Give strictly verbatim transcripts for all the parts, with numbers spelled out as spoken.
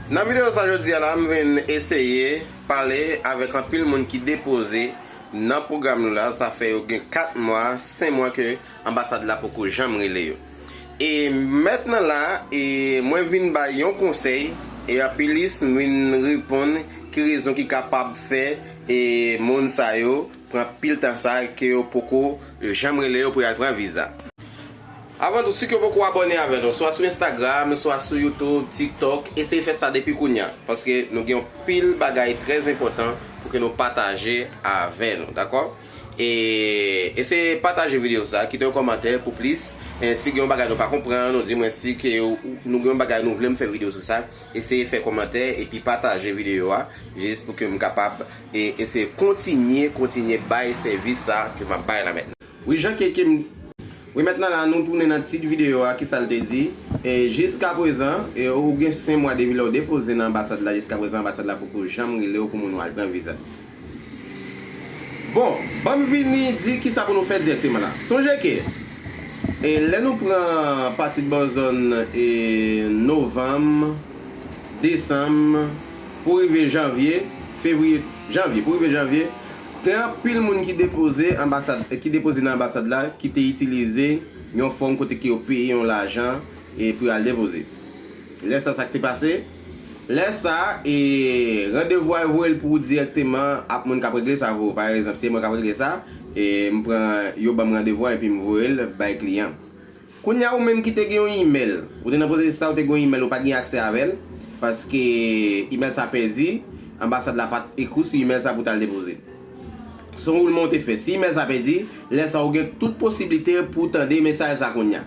Nan videyo sa jodi a la, m vin eseye pale avèk anpil moun ki depoze nan pwogram nou la. Sa fè yo gen kat mwa, senk mwa ke anbasad la poko janm rele yo. E mentnan la, e mwen vin bay yon konsèy, e anpilis m vin reponn ki rezon ki kapab fè e moun sa yo pran pil tan sa ke yo poko janm rele yo pou y al pran viza. Avan tou, si ke w poko abòne avè nou, swa sou Instagram, swa sou YouTube, TikTok, eseye fè sa depi kounye a, paske nou gen yon pil bagay trè enpòtan pou ke nou pataje avè nou, dakò? E eseye pataje videyo sa, kite yon kòmantè pou plis. E si gen yon bagay nou pa konprann, ou di mwen si ke ou- nou gen yon bagay nou vle m fè videyo sou sa, eseye fè kòmantè epi pataje videyo a, jis pou ke m kapab e eseye kontinye, kontinye bay sèvis sa ke m ap bay la mentnan. Wi, jan ke, ke m, wi, mentnan la, nou tounen nan tit videyo a, ki sa l te di. E jiskaprezan, e ou gen senk mwa depi lè w depoze nan anbasad la, jiskaprezan anbasad la poko janm rele w pou moun w al pran viza. Bon, ban m vini di ki sa pou nou fè dirèkteman la. Sonje ke, e lè nou pran pati bò zòn, e novanm, desanm, pou rive janvye, fevriye, janvye, pou rive janvye, gen anpil moun ki depoze anbasad, ki depoze nan anbasad la, ki te itilize yon fòm kote ke yo peye yon lajan e pou y al depoze. Lè sa, sa k te pase? Lè sa, e randevou a, yo voye l pou ou dirèkteman ak moun k ap regle sa pou ou. Pa egzanp, si se mwen k ap regle sa, e m pran, yo ban m randevou a epi m voye l bay kliyan. Kounye a, ou menm ki te gen yon imèl, ou te nan pwosesis sa, ou te gen yon imèl, ou pa t gen aksè avè l, paske imèl sa pèdi, anbasad la pa t ekri w sou imèl sa pou w t al depoze. Se yon woulman ou te fè. Si imèl sa pèdi, lè sa ou gen tout posiblite pou w tande mesaj sa kounye a.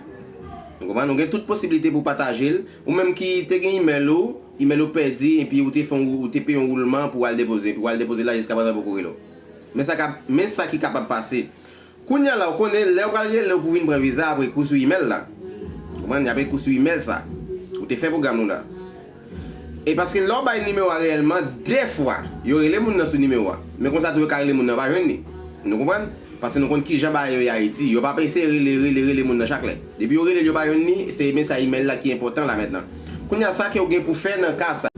Ou konprann? Ou gen tout posiblite pou w pataje l. Ou menm ki te gen imèl ou, imèl ou pèdi, epi ou te fè yon, ou te peye yon woulman pou w al depoze, epi w al depoze la, jiskaprezan poko rele w. Men sa k ap, men sa ki kapab pase. Kounye a la, ou konnen, lè yo pral rele w pou vin pran viza, apre ekri w sou imèl la. Ou konprann? Y ap ekri w sou imèl sa. Ou te fè pwogram nou la. E paske lè w bay nimewo a reyèlman, dèfwa, yo rele moun nan sou nimewo a. Men konsa tou, yo ka rele moun nan, yo pa jwenn li. Nou konprann? Paske nou konn kijan bagay yo ye Ayiti. Yo p ap eseye rele, rele, rele moun nan chak lè. Depi yo rele l, yo pa jwenn li, se mesaj imèl la ki enpòtan la mentnan. Kounye a, sa ke w gen pou fè nan ka sa?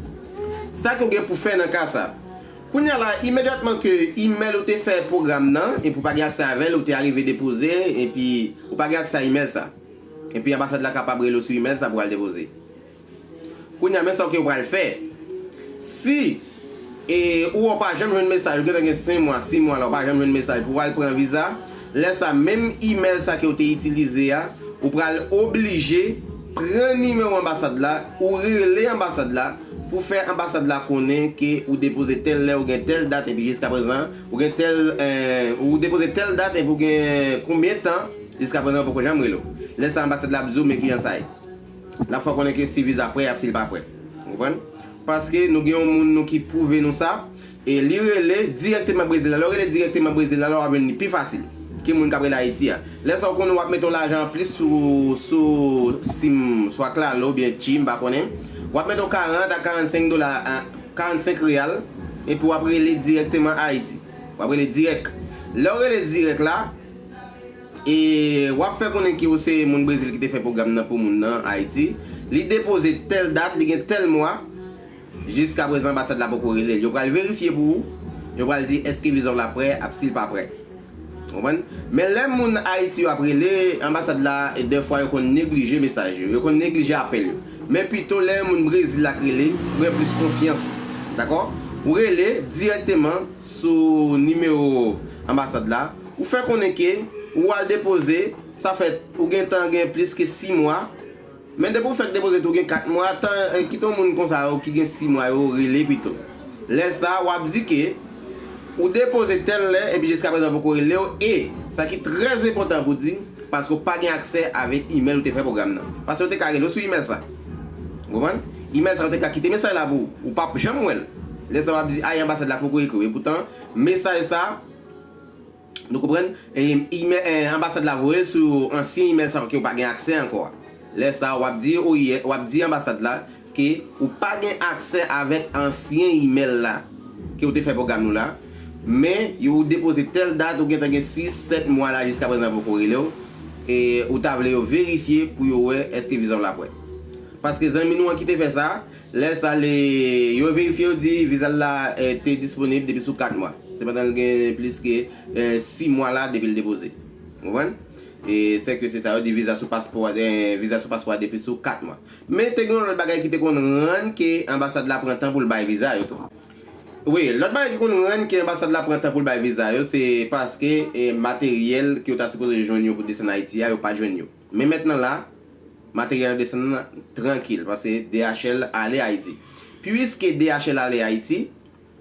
Sa ke w gen pou fè nan ka sa? Kounye a la, imedyatman ke imèl ou te fè pwogram nan, epi w pa gen aksè avè l, ou te arive depoze, epi ou pa gen aksè a imèl sa. Epi anbasad la kapab rele w sou imèl sa pou w al depoze. Kounye a, men sa ke w pral fè. Si, e, ou wè w pa janm jwenn mesaj, ou gentan gen senk mwa, sis mwa la, ou pa janm jwenn mesaj pou w al pran viza, lè sa, menm imèl sa ke w te itilize a, ou pral oblije pran nimewo anbasad la, ou rele anbasad la, pou fè anbasad la konnen ke ou depoze tèl lè, ou gen tèl dat, epi jiskaprezan, ou gen tèl, eh, ou depoze tèl dat, epi ou gen konbyen tan, jiskaprezan, yo poko janm rele w. Lè sa, anbasad la ap di w, men kijan sa ye. L ap fè w konnen ke si viza prè ap, si l pa prè. Ou konprann? Paske nou gen yon moun nou ki pwouve nou sa, e li rele dirèkteman Brezil la. Lè w rele dirèkteman Brezil la, la w ap jwenn li pi fasil ke moun k ap rele Ayiti a. Lè sa, w konnen w ap mete yon lajan anplis sou, sou sim, swa Claro oubyen Ti, m pa konnen. W ap mete yon karant a karannsenk dola, a, karannsenk reyal, epi w ap rele dirèkteman Ayiti. W ap rele dirèk. Lè w rele dirèk la, e w ap fè konnen ke w se moun Brezil ki te fè pwogram nan pou moun nan Ayiti. Li depoze tèl dat, li gen tèl mwa, jiskaprezan anbasad la poko rele l. Yo pral verifye pou ou, yo pral di èske viza w la prè, ap si l pa prè. Ou konprann? Men lè moun Ayiti yo ap rele, anbasad la, e dèfwa yo konn neglije mesaj yo, yo konn neglije apèl yo. Men pito lè moun Brezil la k rele, ou gen plis konfyans. Dakò? Ou rele dirèkteman sou nimewo anbasad la, ou fè konnen ke ou al depoze, sa fè ou gentan gen plis ke sis mwa. Men depi ou fèk depoze tou, ou gen kat mwa, tan, eh, kite yon moun konsa yo ki gen sis mwa yo rele pito. Lè sa, w ap di ke ou depoze tèl lè, epi jiskaprezan poko rele w, e sa ki trè enpòtan pou di, paske w pa gen aksè avèk imèl ou te fè pwogram nan. Paske yo te ka rele w sou imèl sa. Ou konprann? Imèl sa, yo te ka kite mesaj la pou ou. Ou p ap janm wè l. Lè sa, w ap di, ay, anbasad la poko ekri w. Epoutan, mesaj sa, nou konprann? E, imè-, e, anbasad la voye l sou ansyen imèl sa ke w pa gen aksè ankò a. Lè sa, w ap di, o, w ap di anbasad la ke ou pa gen aksè avèk ansyen imèl la ke w te fè pwogram nou la. Men, yo depoze tèl dat, ou gentan gen sis, sèt mwa la, jiskaprezan poko rele w. E ou ta vle yo verifye pou yo wè èske viza w la prè. Paske zanmi nou an ki te fè sa, lè sa li, yo verifye, yo di viza l la eh, te disponib depi sou kat mwa. Sepandan l gen plis ke eh, sis mwa la depi l depoze. Ou konprann? E se ke se sa yo di viza sou paspò, eh, viza sou paspò a depi sou kat mwa. Men te gen yon lòt bagay ki te konn rann ke anbasad la pran tan pou l bay viza yo tou. Wi, lòt bagay ki konn rann ke anbasad la pran tan pou l bay viza yo, se paske eh, materyèl ke yo ta sipoze jwenn yo pou desann Ayiti a, yo pa t jwenn yo. Men mentnan la, materyèl yo desann trankil, paske D H L ale Ayiti. Piske D H L ale Ayiti,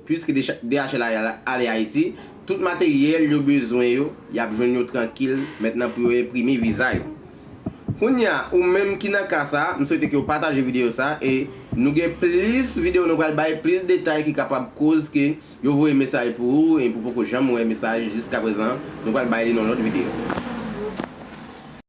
piske D H L ale Ayiti, tout materyèl yo bezwen yo, y ap jwenn yo trankil mentnan pou yo enprime viza yo. Kounye a, ou menm ki nan ka sa, m swete ke w pataje videyo sa e nou gen plis videyo nou pral bay, plis detay ki kapab koz ke yo voye mesaj pou ou e pou poko janm wè mesaj jiska prezan, nou pral bay li nan lòt videyo.